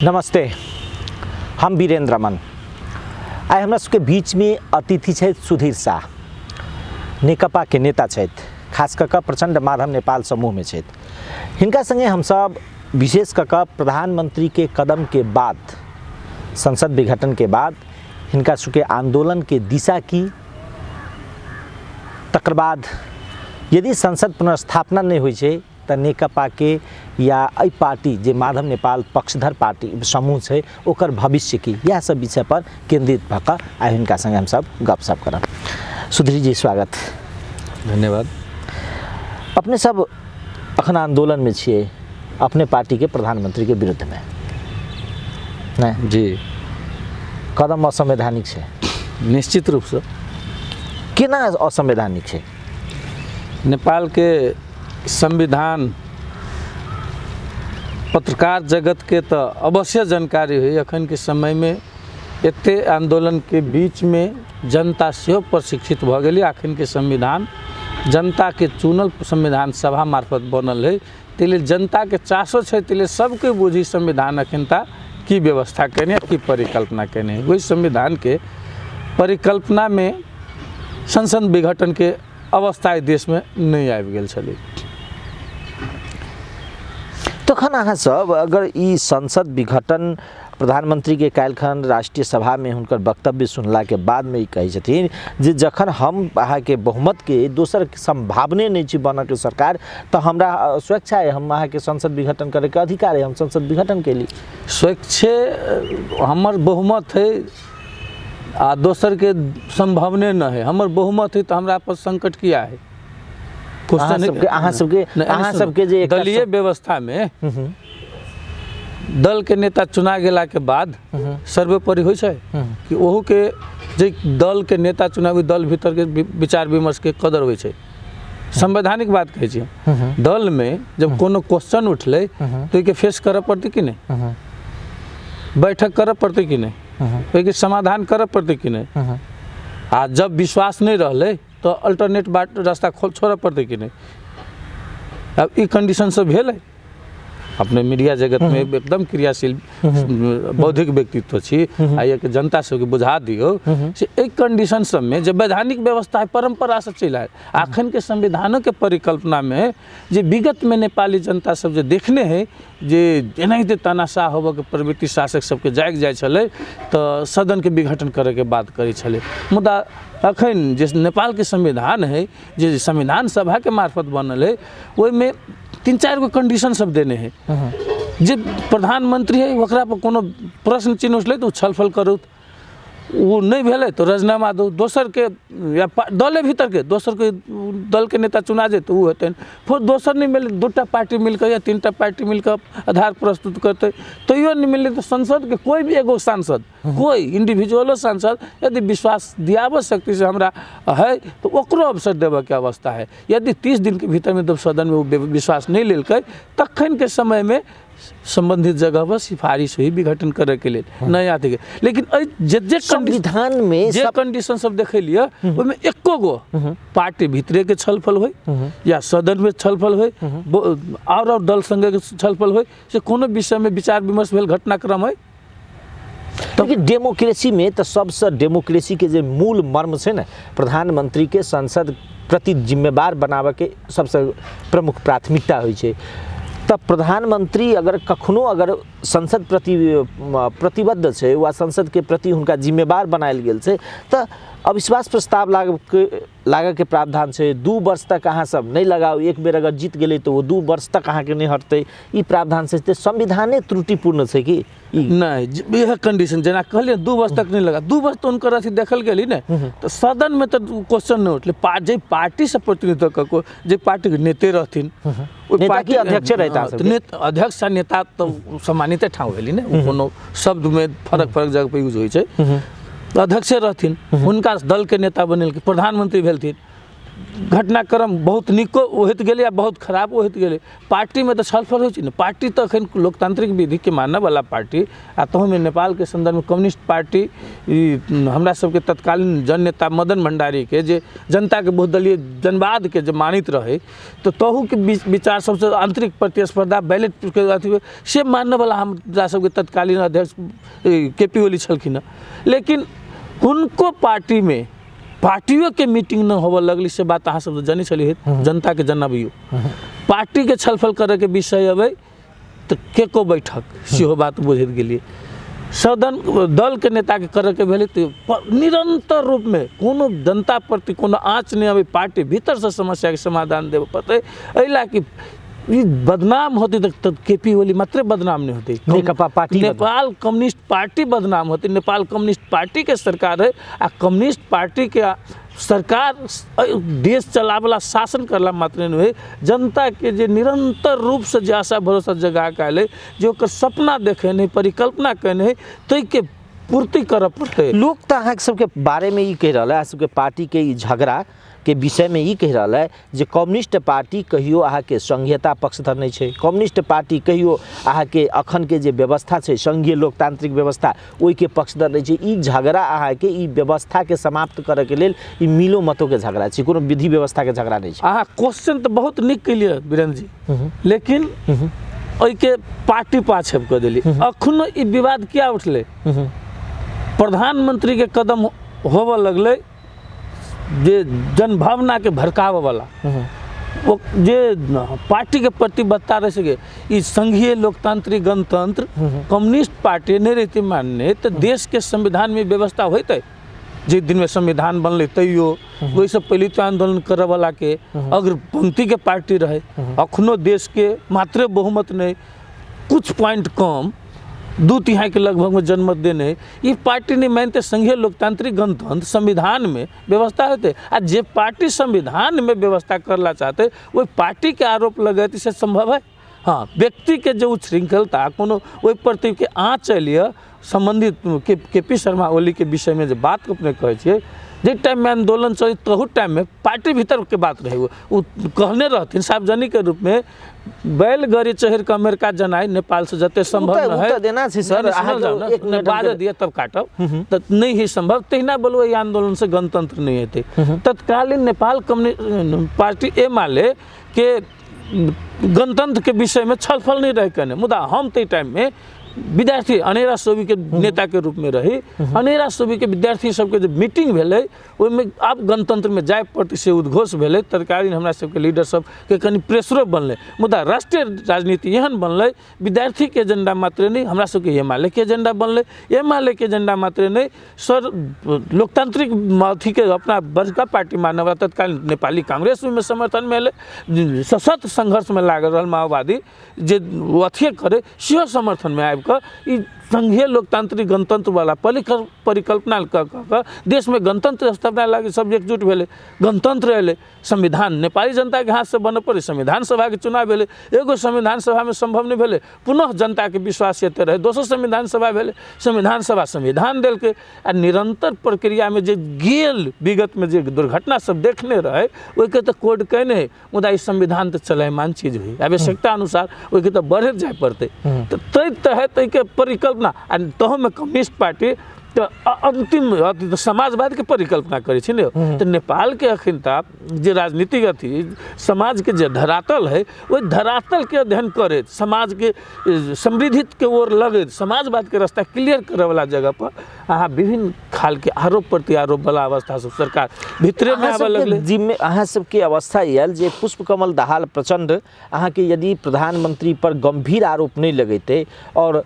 नमस्ते, हम वीरेंद्र रमन। आइ हमरा सबके बीचमे अतिथि छथि सुधीर शाह, नेकपाके नेता छथि, खास कऽ कऽ प्रचण्ड माधव नेपाल समूहमे छथि। हिनका सङ्गे हमसब विशेष कऽ कऽ प्रधानमंत्रीके कदमके बाद, संसद विघटनके बाद हिनका सबके आंदोलनके दिशा की, तकर बाद यदि संसद पुनर्स्थापना नहि होइ छै तऽ नेकपाके या एहि पार्टी जे माधव नेपाल पक्षधर पार्टी समूह छै ओकर भविष्य की, इएह सब विषय पर केंद्रित भऽ कऽ आइ हिनका संगे हमसब गपशप करब। सुधीर जी स्वागत। धन्यवाद। अपने सब अखन आंदोलनमे छियै अपने पार्टीके प्रधानमंत्रीके विरुद्धमे, नहि जी? कदम असंवैधानिक छै? निश्चित रूपसँ। केना असंवैधानिक छै? नेपालके संविधान पत्रकार जगतके तऽ अवश्य जानकारी होइ। एखनके समयमे एते आन्दोलनके बीचमे जनता सेहो प्रशिक्षित भऽ गेलै। एखनके संविधान जनताके चुनल संविधान सभा मार्फत बनल है, ताहि लेल जनताके चासो छै, ताहि लेल सबके बुझी संविधान अखनता की व्यवस्था केने, की परिकल्पना केने। ओहि संविधानके परिकल्पनामे संसद विघटनके अवस्था एहि देशमे नहि आबि गेल छलै। तखन अहाँ सब अगर ई संसद विघटन प्रधानमंत्रीके काल्हिखन राष्ट्रीय सभामे हुनकर वक्तव्य सुनलाके बादमे ई कहै छथिन जे जखन हम अहाँके बहुमतके दोसर सम्भावने नहि छै बनऽके सरकार, तऽ हमरा स्वेच्छा अइ, हम अहाँके संसद विघटन करैके अधिकार अइ, हम संसद विघटन केली। स्वेच्छे हमर बहुमत है आ दोसरके सम्भावने नहि है, हमर बहुमत है तऽ हमरा पर संकट किया है? अहाँ सबके अहाँ सबके अहाँ सबके जे एकटा दलीय व्यवस्थामे दल के नेता चुना गेलाके बाद सर्वोपरि होइ छै कि ओहू के जे दल के नेता चुनावी दल भीतर के विचार विमर्श के कदर होइ छै। संवैधानिक बात कहै छी। दल में जब कोनो क्वेश्चन उठलै तऽ ओहिके फेस करऽ पड़तै कि नहि? बैठक करऽ पड़तै कि नहि? ओहिके समाधान करऽ पड़तै कि नहि? आ जब विश्वास नहि रहलै तऽ अल्टरनेट बाट रास्ता खोल छोड़ऽ पड़तै कि नहि? आब ई कंडीशन सब भेलै। अपने मीडिया जगतमे एकदम क्रियाशील बौद्धिक व्यक्तित्व छी, आ एक जनता सबके बुझा दियौ से एहि कंडीशन सबमे जे वैधानिक व्यवस्था है परम्परासँ चलि आयल, अखनके संविधानके परिकल्पनामे जे विगतमे नेपाली जनता सब जे देखने है जे एनाहिते तानाशाह होबऽके प्रवृत्ति शासक सबके जागि जाइ छलै तऽ सदनके विघटन करैके बात करै छलै। मुदा अखन जे नेपालके संविधान है, जे संविधान सभाके मार्फत बनल है, ओहिमे 3-4 गो कंडीशन सब देने है। जे प्रधानमंत्री है ओकरा पर कोनो प्रश्न चिन्ह उठलै तऽ ओ छलफल करू, ओ नहि भेलै तऽ राजीनामा दू, दोसरके या दले भीतरके दोसरके दलके नेता चुना जेतै ओ हेतनि, फेर दोसर नहि मिललै 2टा पार्टी मिलकऽ या 3टा पार्टी मिलकऽ आधार प्रस्तुत करतै, तैयो नहि मिललै तऽ संसदके कोइ भी एगो सांसद, कोइ इंडिविजुअलो सांसद यदि विश्वास दियाबऽ शक्ति से हमरा है तऽ ओकरो अवसर देबऽके अवस्था है। यदि 30 दिनके भीतरमे जब सदनमे ओ विश्वास नहि लेलकै तखनके समयमे संबंधित जगह पर सिफारिश हुई विघटन करे के लेल नया अथी के। लेकिन एहि जे जे संविधान में जे कंडीशन सब देखेलिए ओहिमे एको गो पार्टी भीतरे के छलफल होय या सदन में छलफल होय और दल संगे के छलफल होय, से कोनो विषय में विचार विमर्श भेल घटनाक्रम है। लेकिन डेमोक्रेसी में तऽ सबसँ डेमोक्रेसी के जे मूल मर्म छै ने, प्रधानमंत्री के संसद प्रति जिम्मेवार बनाबऽके सबसँ प्रमुख प्राथमिकता होइ छै। तऽ प्रधानमंत्री अगर कखनो अगर संसद प्रति प्रतिबद्ध छै वा संसदके प्रति हुनका जिम्मेवार बनायल गेल छै तऽ अविश्वास प्रस्ताव लागऽके प्रावधान छै। 2 वर्ष तक अहाँ सब नहि लगाउ, एक बेर अगर जीत गेलै तऽ ओ 2 वर्ष तक अहाँके नहि हटतै, ई प्रावधान छै। तऽ संविधाने त्रुटिपूर्ण छै कि नहि? इएह कंडीशन जेना कहलियै 2 वर्ष तक नहि लगा, 2 वर्ष तऽ हुनकर अथी देखल गेली ने, तऽ सदनमे तऽ क्वेश्चन नहि उठलै। जाहि पार्टीसँ प्रतिनिधित्व कऽ कऽ जे पार्टीके नेते रहथिन ओहि पार्टी अध्यक्ष रहता, अध्यक्ष आ नेता तऽ सामान्यते ठाउँ भेली ने, कोनो शब्दमे फरक फरक जगह पर यूज होइ छै। अध्यक्षे रहथिन, हुनका दलके नेता बनेलखिन, प्रधानमंत्री भेलथिन, घटनाक्रम बहुत नीको होइत गेलै आ बहुत खराबो होइत गेलै। पार्टीमे तऽ छलफल होइ छै ने, पार्टी तऽ एखन लोकतांत्रिक विधिके मानयवला पार्टी, आ तहूमे नेपालके सन्दर्भमे कम्युनिस्ट पार्टी ई हमरा सबके तत्कालीन जननेता मदन भण्डारीके जे जनताके बहुदलीय जनवादके जे मानैत रहै, तऽ तहूके विचार सबसँ आन्तरिक प्रतिस्पर्धा बैलेटके अथी से मानयवला हमरा सबके तत्कालीन अध्यक्ष के पी ओली छलखिन हँ। लेकिन हुनको पार्टीमे पार्टियोके मीटिंग नहि होबऽ लगलै, से बात अहाँ सब तऽ जनै छलियै, जनताके जनबियौ। पार्टीके छलफल करैके विषय अबै तऽ के को बैठक, सेहो बात बुझैत गेलियै। सदन दलके नेताके करैके भेलै तऽ निरन्तर रूपमे कोनो जनता प्रति कोनो आँच नहि अबै, पार्टी भीतरसँ समस्याके समाधान देबऽ पड़तै। एहि लए कि ई बदनाम होतै तऽ के पी ओली मात्रे बदनाम नहि होतै, Nekapa party, Nepal communist party बदनाम होतै। नेपाल कम्युनिस्ट पार्टीके सरकार है आ कम्युनिस्ट पार्टीके सरकार देश चलावला शासन करला मात्र नहि होइ, जनताके जे निरन्तर रूपसँ जे आशा भरोसा जगा कऽ अयलै, जे ओकर सपना देखेने परिकल्पना केने है, ताहिके पूर्ति करऽ पड़तै। लोक तऽ अहाँके सबके बारेमे ई कहि रहल है, अहाँ सबके पार्टीके ई झगड़ा के विषयमे ई कहि रहल है जे कम्युनिस्ट पार्टी कहियो अहाँके संघीयता पक्षधर नहि छै, कम्युनिस्ट पार्टी कहियो अहाँके अखनके जे व्यवस्था छै संघीय लोकतांत्रिक व्यवस्था ओहिके पक्षधर नहि छै। ई झगड़ा अहाँके ई व्यवस्थाके समाप्त करैके लेल ई मिलो मतोके झगड़ा छै, कोनो विधि व्यवस्थाके झगड़ा नहि छै। अहाँ क्वेश्चन तऽ बहुत नीक केलियै वीरेन्द्र जी, लेकिन ओहिके पार्टी पाछब कऽ देली। अखनो ई विवाद किया उठलै? प्रधानमंत्री के कदम होबऽ लगलै जे जनभावनाके भड़काबऽवला, ओ जे पार्टीके प्रतिबद्धता रहि सके। ई संघीय लोकतांत्रिक गणतंत्र कम्युनिस्ट पार्टी नहि रहितै मानने तऽ देशके संविधानमे व्यवस्था होइतै। जे दिनमे संविधान बनलै तैयो ओहिसँ पहिले तऽ आन्दोलन करऽवलाके अग्र पंक्तिके पार्टी रहै। अखनो देशके मात्रे बहुमत नहि, कुछ पॉइंट कम, 2/3 के लगभगमे जनमत देने ई पार्टी नहि मानते संघीय लोकतांत्रिक गणतंत्र संविधानमे व्यवस्था होतै। आ जे पार्टी संविधानमे व्यवस्था करला चाहते ओहि पार्टीके आरोप लगेतै से संभव है? हाँ, व्यक्तिके जे उच्छृंखलता कोनो ओहि प्रतिके आँच अयलियै सम्बन्धित के पी शर्मा ओलीके विषयमे जे बात अपने कहै छियै, जाहि टाइममे आन्दोलन चलै तहू टाइममे पार्टी भीतरके बात रहै, ओ कहने रहथिन सार्वजनिक रूपमे बैलगाड़ी चढ़ि कऽ अमेरिका जेनाइ नेपालसँ जते संभव न है, देना छै सर, एक मिनट बाजऽ दिअ तब काटब, तऽ नहि है संभव। तहिना बोलू एहि आन्दोलनसँ गणतंत्र नहि हेतै। तत्कालीन नेपाल कम्युनिस्ट पार्टी एमाले के गणतंत्रके विषयमे छलफल नहि रहै कने, मुदा हम ताहि टाइममे विद्यार्थी अनेरा सोबीके नेताके रूपमे रही। अनेरा सोबीके विद्यार्थी सबके जे मीटिंग भेलै ओहिमे आब गणतंत्रमे जाय पड़तै से उद्घोष भेलै। तत्कालीन हमरा सबके लीडर सबके कनि प्रेशरो बनलै, मुदा राष्ट्रीय राजनीति एहन बनलै विद्यार्थीके एजेंडा मात्रे नहि, हमरा सबके एमालेके एजेंडा बनलै, एमालेके एजेंडा मात्रे नहि, सर लोकतांत्रिक अथीके अपना बड़का पार्टी मानवला तत्कालीन नेपाली कांग्रेस ओहिमे समर्थनमे एलै, सशस्त्र संघर्षमे लागल रहल माओवादी जे ओ अथिए करै सेहो समर्थनमे आबिकऽ ई संघीय लोकतांत्रिक गणतंत्रवला परिकल्पना कऽ कऽ देशमे गणतंत्र स्थापना लागि सब एकजुट भेलै, गणतंत्र एलै, संविधान नेपाली जनताके हाथसँ बनऽ पड़ै, संविधान सभाके चुनाव भेलै, एगो संविधान सभामे सम्भव नहि भेलै, पुनः जनताके विश्वास एते रहै, दोसर संविधान सभा भेलै, संविधान सभा संविधान देलकै। आ निरन्तर प्रक्रियामे जे गेल विगतमे जे दुर्घटना सब देखने रहै ओहिके तऽ कोड कयने हइ, मुदा ई संविधान तऽ चलायमान चीज होइ, आवश्यकता अनुसार ओहिके तऽ बढ़ैत जाय पड़तै। तऽ ताहि तहत एहिके परिकल्पना आ तहूमे कम्युनिस्ट पार्टी तऽ अन्तिम अथी तऽ समाजवादके परिकल्पना करै छै ने। तऽ नेपालके अखन तक जे राजनीतिक अथी समाजके जे धरातल है ओहि धरातलके अध्ययन करैत समाजके समृद्धिके ओर लगैत समाजवादके रास्ता क्लियर करैवला जगहपर अहाँ विभिन्न खालके आरोप प्रत्यारोप वाला अवस्था सब सरकार भीतरेमे आबऽ लगलै। जिम्मे अहाँ सबके अवस्था आयल जे पुष्पकमल दाहाल प्रचंड अहाँके यदि प्रधानमंत्री पर गंभीर आरोप नहि लगेतै और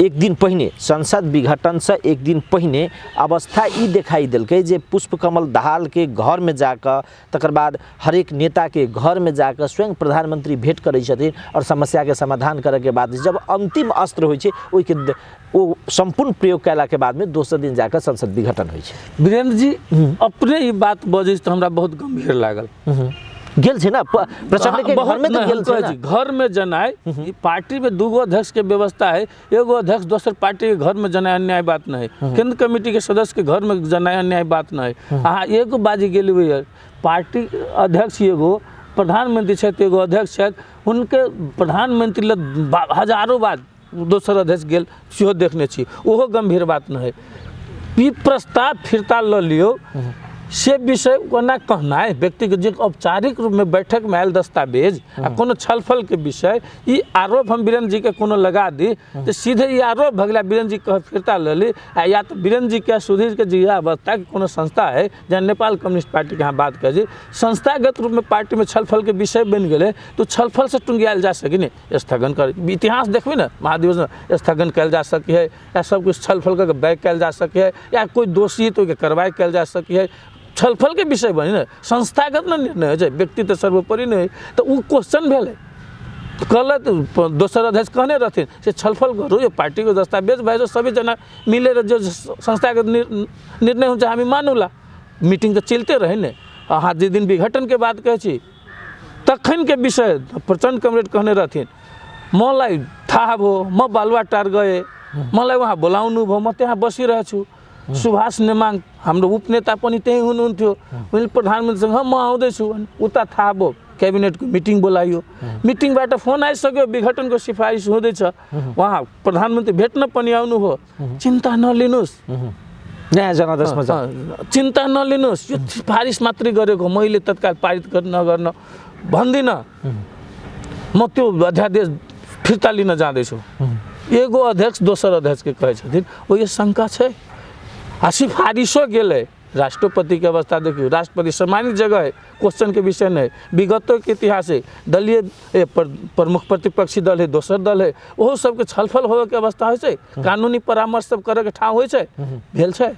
एक दिन पहिने संसद विघटनसँ एक दिन पहिने अवस्था ई देखाइ देलकै जे पुष्पकमल दाहालके घरमे जाकऽ तकर बाद हरेक नेताके घरमे जाकऽ स्वयं प्रधानमंत्री भेँट करै छथिन आओर समस्याके समाधान करैके बाद जब अन्तिम अस्त्र होइ छै ओहिके ओ सम्पूर्ण प्रयोग कयलाके बादमे दोसर दिन जाकऽ संसद विघटन होइ छै। वीरेंद्र जी अपने ई बात बजै तऽ हमरा बहुत गंभीर लागल। गेल छै ने, प्रचंड के घर में तऽ गेल छै। घर में जनाय, पार्टी में दूगो अध्यक्ष के व्यवस्था है, एगो अध्यक्ष दोसर पार्टी के घर में जनाय अन्याय बात नहीं है, केंद्र कमेटी के सदस्य के घर में जनाय अन्याय बात नहीं है। अहाँ एगो बाजी गेलियै, पार्टी अध्यक्ष एगो प्रधानमंत्री छथि, एगो अध्यक्ष छथि, हुनके प्रधानमंत्री लग हजारों बार दोसर अध्यक्ष गेल सेहो देखने छी, ओहो गंभीर बात नहीं है। ई प्रस्ताव फिरता लऽ लियौ से विषय ओना कहनाइ व्यक्तिके जे औपचारिक रूपमे बैठकमे आयल दस्तावेज आ कोनो छलफल के विषय, ई आरोप हम वीरेंद्र जी के कोनो लगा दी तऽ सीधे ई आरोप भऽ गेलै, वीरेंद्र जी कह फिरता लऽ ली, आ या तऽ वीरेंद्र जी के सुधीर के जी अवस्था के कोनो संस्था है, जेना नेपाल कम्युनिस्ट पार्टी के अहाँ बात करै छी, संस्थागत रूपमे पार्टीमे छलफल के विषय बनि गेलै तऽ छलफल से टुंगियायल जा सकै ने, स्थगन कर इतिहास देखबै ने महाधिवेशन स्थगन कयल जा सकै है, या सब कुछ छलफल करके बैक कयल जा सकै है, या कोई दोषी तो ओहिके कार्रवाई कयल जा सकै है, छलफल के विषय बनी ने, संस्थागत ने निर्णय होइ छै, व्यक्ति तऽ सर्वोपरि नहि है, तऽ ओ क्वेश्चन भेलै। गलत दोसर अध्यक्ष कहने रहथिन से छलफल करू, यो पार्टीको दस्तावेज भए सबै जना मिलेर जो संस्थागत निर्णय हुन्छ हामी मानौला, मीटिंग तऽ चलिते रहै ने। अहाँ जे दिन विघटनके बात कहै छी तखनके विषय प्रचण्ड कमरेड कहने रहथिन मलाई थाहा भयो म बालुवाटार गएँ, मलाई उहाँ बोलाउनु भयो, म त्यहाँ बसिरहेछु, सुभाष नेमाङ हाम्रो उपनेता पनि त्यहीँ हुनुहुन्थ्यो, मैले प्रधानमन्त्रीसँग म आउँदैछु, अनि उता थाहा भयो क्याबिनेटको मिटिङ बोलाइयो, मिटिङबाट फोन आइसक्यो विघटनको सिफारिस हुँदैछ, उहाँ प्रधानमन्त्री भेट्न पनि आउनुभयो, चिन्ता नलिनुहोस्, नयाँ जनादेशमा जाउँ, चिन्ता नलिनुहोस्, यो सिफारिस मात्रै गरेको मैले तत्काल पारित नगर्न भन्दिनँ, म त्यो अध्यादेश फिर्ता लिन जाँदैछु। एगो अध्यक्ष दोसर अध्यक्षके कहै छथिन ओ यो शङ्का छै, आ सिफारिसो गेलै राष्ट्रपतिके अवस्था देखियौ, राष्ट्रपति सम्मानित जगह है, क्वेश्चनके विषय नहि, विगतोके इतिहास है, दलीय प्रमुख प्रतिपक्षी दल है, दोसर दल है, ओहो सबके छलफल होबेके अवस्था होइ छै, कानूनी परामर्श सब करैके ठाउँ होइ छै, भेल छै,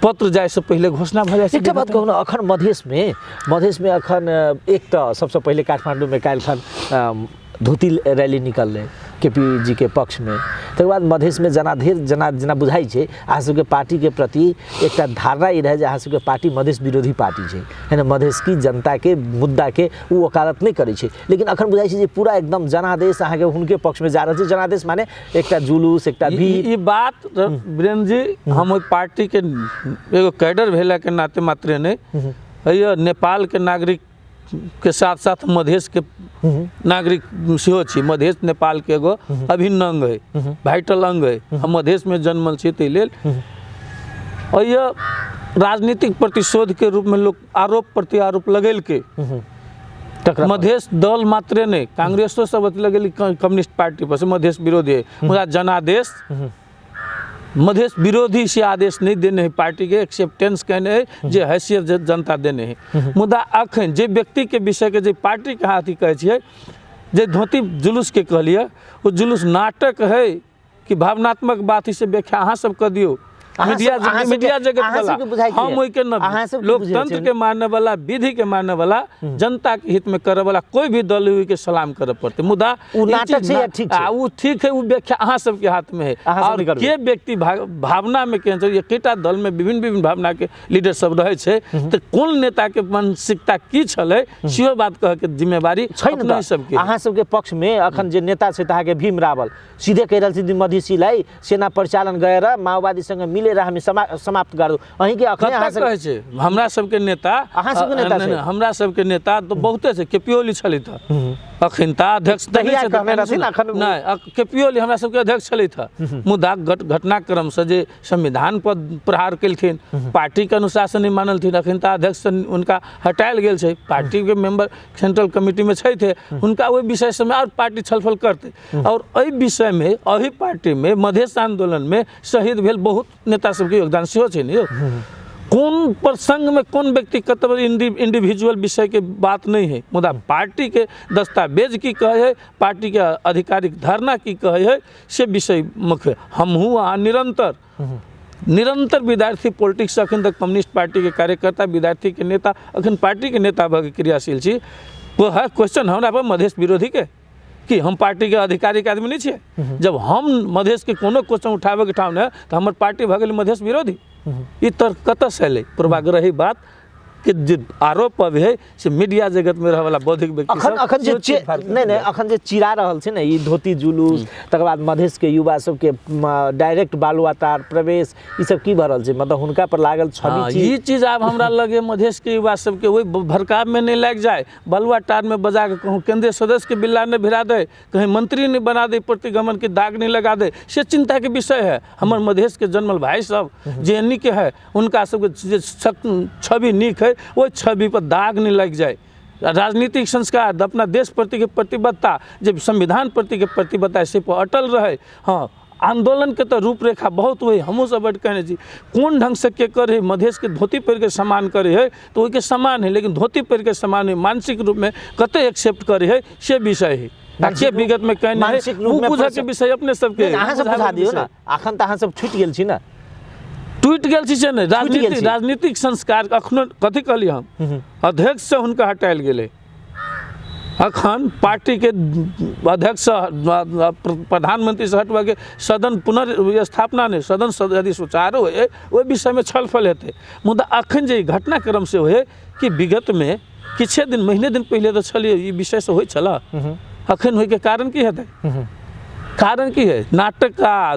पत्र जाइसँ पहिले घोषणा भऽ जाइ छै। एकटा बात कहू ने, अखन मधेशमे अखन एक तऽ सबसँ पहिले काठमाडौँमे काल्हिखन धोती रैली निकललै केपी जी के पक्षमे, तकर बाद मधेशमे जनाधेर जना जेना बुझाइ छै अहाँ सबके पार्टीके प्रति एकटा धारणा ई रहै जे अहाँ सबके पार्टी मधेश विरोधी पार्टी छै, है ना, मधेश की जनताके मुद्दाके ओ वकालत नहि करै छै, लेकिन अखन बुझाइ छै जे पूरा एकदम जनादेश अहाँके हुनके पक्षमे जा रहल छै। जनादेश माने एकटा जुलूस, एकटा भीड़। ई बात वीरेंद्र जी हम ओहि पार्टीके एगो कैडर भेलाके नाते मात्रे नहि, नेपालके नागरिक के साथ साथ मधेश के नागरिक सेहो छी, मधेश नेपाल के एगो अभिन्न अंग है, वाइटल अंग है, हम मधेश में जन्मल छी, ताहि लेल एहि राजनीतिक प्रतिशोध के रूप में लोग आरोप प्रत्यारोप लगेलकै। मधेश दल मात्रे नहि, कांग्रेसो सब अथी लगेली कम्युनिस्ट पार्टी पर से मधेश विरोधी है, मुदा जनादेश मधेश विरोधी से आदेश नहीं देने है, पार्टी के एक्सेप्टेंस कहने है जे हैसियत जनता देने है। मुदा अखन जे व्यक्ति के विषय के जे पार्टी के हाथी कहै छियै, जे धोती जुलूस के कहलियै, वो जुलूस नाटक है कि भावनात्मक बात, इसे व्याख्या अहाँ सब कऽ दियौ। मीडिया जगत वाला हम ओहिके न, लोकतंत्र के मानने वाला, विधि के मानने वाला, जनता के हित में करे वाला कोई भी दल हुई के सलाम करे पड़ते। मुदा ओ ठीक है, वो व्याख्या अहाँ सबके हाथ में है। और के व्यक्ति भावना में केहन छै, एकेटा दल में विभिन्न विभिन्न भावना के लीडर सब रहै छै, तऽ कोन नेता के मानसिकता की छलै सेहो बात कहै के जिम्मेवारी छै ने सबके। अहाँ सबके पक्ष में अखन जे नेता छै अहाँके भीम रावल सीधे कहि रहल छै मधेसीलाई सेना परिचालन गएर माओवादीसँग मिलेर हामी समाप्त गर्दौ। अहीँके अखने अहाँ सब कहै छै हमरा सबके नेता, अहाँ सबके नेता छै, हमरा सबके नेता तऽ बहुते छै। केपी ओली छलै तऽ अखन तऽ अध्यक्ष नहि, केपी ओली हमरा सबके अध्यक्ष छलै तऽ, मुदा घटनाक्रमसँ जे संविधान पर प्रहार केलखिन, पार्टीके अनुशासन नहि मानलथिन, अखन तऽ अध्यक्षसँ हुनका हटायल गेल छै, पार्टीके मेम्बर सेंट्रल कमिटीमे छथि, हुनका ओहि विषय सबमे आओर पार्टी छलफल करतै। और एहि विषयमे एहि पार्टीमे मधेश आंदोलनमे शहीद भेल बहुत नेता सबके योगदान सेहो छै ने यौ। कोन प्रसंगमे कोन व्यक्ति कतब इंडिविजुअल विषयके बात नहीं है, मुदा पार्टीके दस्तावेज की कहै है, पार्टीके आधिकारिक धारणा की कहै है, से विषय मुख्य। हमहूँ अहाँ निरंतर निरंतर विद्यार्थी पॉलिटिक्स अखन तक कम्युनिस्ट पार्टीके कार्यकर्ता, विद्यार्थीके नेता, अखन पार्टीके नेता भऽ के क्रियाशील छी। क्वेश्चन हमरा पर मधेश विरोधी के कि हम पार्टी के आधिकारिक आदमी नहीं छियै। जब हम मधेश के कोनो क्वेश्चन उठाबे के ठाउँ नहि तऽ हमर पार्टी भऽ गेल मधेश विरोधी। ई तर्क कतऽसँ एलै? पूर्वाग्रही बात के जे आरोप अबै है से मीडिया जगत में रहवला बौद्धिक व्यक्ति अखन सब अखन जे सेहो चीर-फाड़ नहि नहि, अखन जे चिरा रहल छै ने ई धोती जुलूस, तकर बाद मधेश के युवा सबके डायरेक्ट बालुवाटार प्रवेश, ई सब की भऽ रहल छै? मतलब हुनका पर लागल छवि ई चीज आब हमरा लगे मधेश के युवा सबके ओहि भड़काव में नहीं लागि जाए, बालुवाटार में बजा के कहूँ केंद्रीय सदस्य के बिल्ला नहीं भिड़ा दे, कहीं मंत्री नहीं बना दे, प्रतिगमन के दाग नहीं लगा दे, से चिंता के विषय है। हमर मधेश के जन्मल भाई सब जे एनी के है उनका सबके जे छवि नीक है, ओहि छवि पर दाग नहीं लागि जाए। राजनीतिक संस्कार, अपना देश प्रति के प्रतिबद्धता, जे संविधान प्रति के प्रतिबद्धता से पर अटल रहे। हाँ, आंदोलन के तो रूपरेखा बहुत वही हमहूँ सब बड़ कहने छी, कोन ढंग से के करे, मधेश के धोती पहिर के सम्मान करे है तो ओहिके सम्मान है, लेकिन धोती पहिर के सम्मान है मानसिक रूप में कते एक्सेप्ट करे है से विषय है। आ के विगत में कहने है, मानसिक रूप ओ में बुझे के विषय अपने सबके, अहाँ सब बुझाबै बुझा के दियौ विषय। ने, अखन तऽ अहाँ सब छुटि गेल छी ने। टूटि गेल छी से नहि, गेल छी। राजनीतिक संस्कार अखनो कथी कहलियै हम, अध्यक्ष से हुनका हटायल गेलै। अखन पार्टी के अध्यक्ष प्रधानमंत्री से हटवा के सदन पुनर्स्थापना नहि, सदन यदि सुचारू होय ओहि विषयमे छलफल हेतै। मुदा अखन जे घटनाक्रम से होय कि विगत में किछे दिन महीने दिन पहिले तऽ छलियै ई विषय से होइ छल, अखन होइके कारण की हेतै? कारण की है? नाटक आ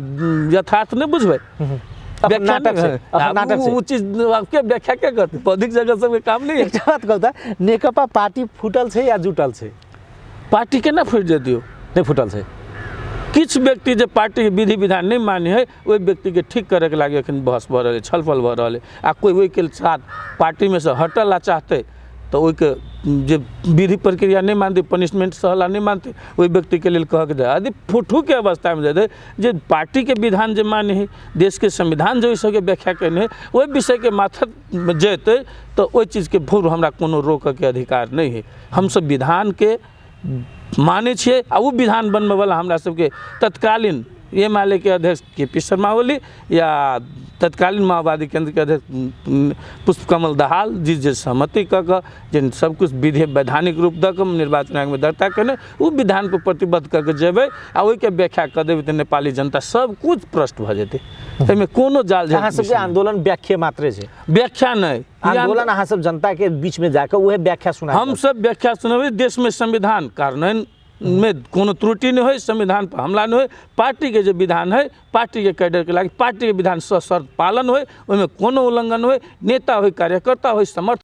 यथार्थ नहि बुझबै। अखन नाटक छै, अखन नाटक छै। ओ चीज के व्याख्या के करतै? बौद्धिक जगत सबके काम नहि है। एकटा बात कहू तऽ, नेकपा पार्टी फूटल छै या जुटल छै? पार्टी केना फूटि जेतियौ? नहि फूटल छै। किछु व्यक्ति जे पार्टीके विधि विधान नहि मानै है ओहि व्यक्तिके ठीक करैके लागि अखन बहस भऽ रहल है, छलफल भऽ रहल है। आ कोइ ओहिके साथ पार्टीमे से हटल आ चाहतै तऽ ओहिके जे विधि प्रक्रिया नहि मानतै, पनिशमेंट सहला नहि मानतै, ओहि व्यक्तिके लेल कहके जाय। यदि फुटूके अवस्थामे जेतै जे पार्टीके विधान जे मानै है, देशके संविधान जे ओहि सबके व्याख्या केने है, ओहि विषयके माथत जेतै तऽ ओहि चीजके भूर हमरा कोनो रोकऽके अधिकार नहि है। हमसब विधानके मानै छियै आ ओ विधान बनबैवला हमरा सबके तत्कालीन एमाले के अध्यक्ष के पी शर्मा ओली या तत्कालीन माओवादी केंद्र के अध्यक्ष पुष्पकमल दाहाल जी जे सहमति कऽ कऽ जे सबकिछु विधि वैधानिक रूप दऽ कऽ निर्वाचन आयोगमे दर्ता केने ओ विधानपर प्रतिबद्ध कऽ कऽ जेबै आ ओहिके व्याख्या कऽ देबै तऽ नेपाली जनता सबकिछु प्रश्न भऽ जेतै। एहिमे कोनो जाल अहाँ सबके आंदोलन व्याख्या मात्रे छै, व्याख्या नहि, आंदोलन अहाँ सब जनता के बीच में जाकर वह व्याख्या सुना, हम सब व्याख्या सुनबै। देश में संविधान कार्यान्वयन में कोनो त्रुटि नहीं हो, संविधान पर हमला नहीं हो, पार्टी के जो विधान है पार्टी के कैडर के लागी पार्टी के विधान सशर्त पालन हो, ओहिमे कोनो उल्लंघन हो, नेता हो, कार्यकर्ता हो, समर्थक